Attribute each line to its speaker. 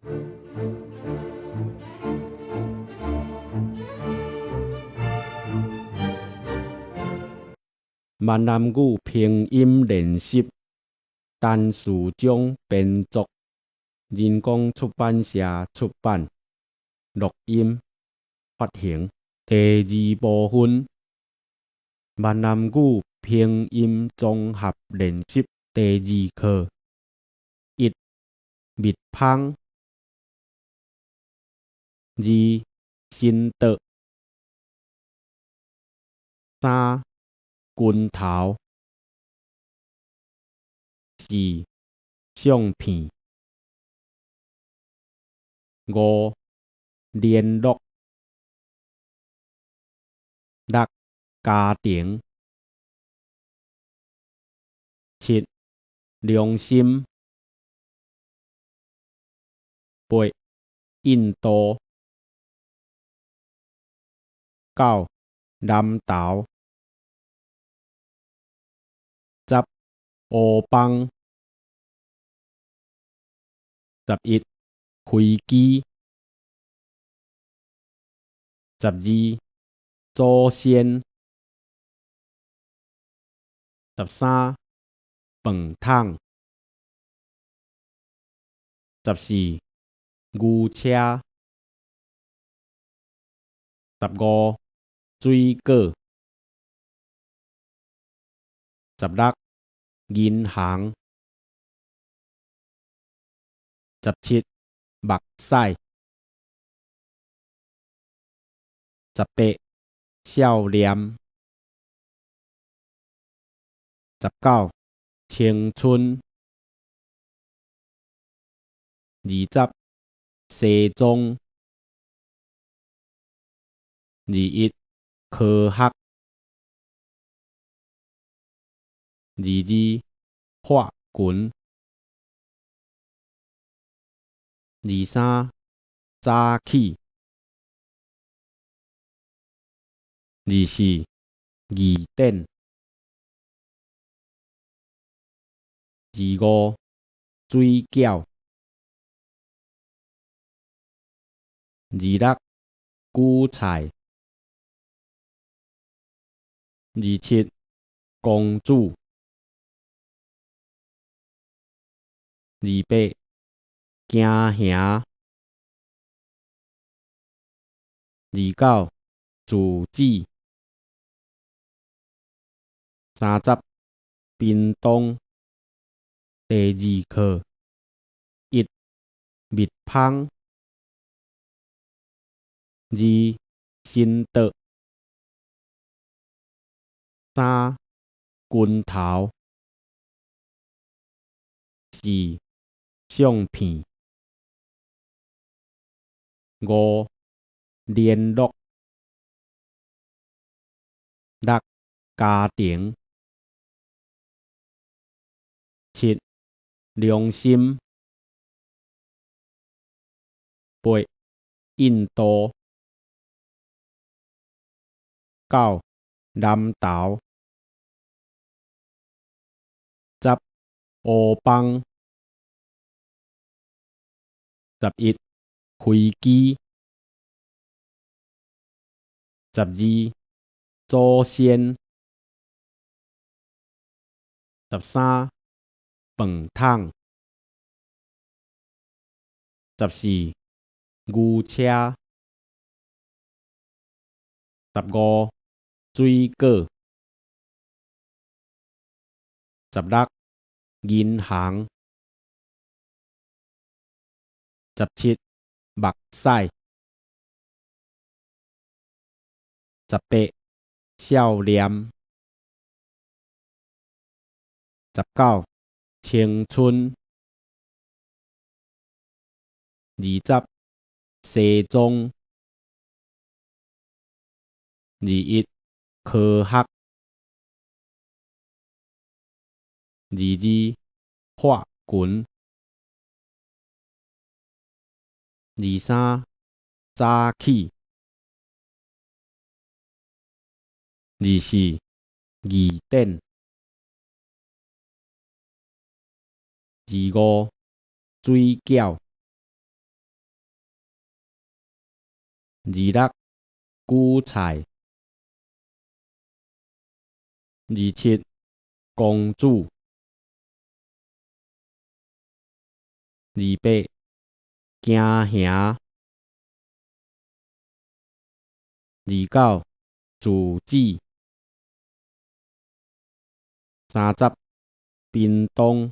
Speaker 1: 閩南語拼音練習，陳士章編作，人工出版社出版，錄音發行。第二部分，閩南語拼音綜合練習第二課。一、蜜蜂；二、新桌；三、拳頭；四、相片；五、聯絡；六、家庭；七、良心；八、印度；九、南投；十、烏枋；11、飛機；12、祖先；13、飯桶；14、牛車；15、水果；16、銀行；17、目屎；18、少年；19、青春；20、西裝；21、科學；22、喝拳；23、早起；24、字典；25、水餃；26、韭菜；27、公主；28、驚嚇；29、住址；30、屏東。第二課。一、蜜蜂；二、新桌；三、拳頭；四、相片；五、聯絡；六、家庭；七、良心；八、印度；九、南投；10、烏枋；11、飛機；12、祖先；13、飯桶；14、牛車；15、水果；16、銀行；17、目屎；18、少年；19、青春；20、西裝；21、科學；22、喝拳；23、早起；24、字典；25、水餃。26，韭菜。27，公主。28，驚惶。29，住址。30，屏東。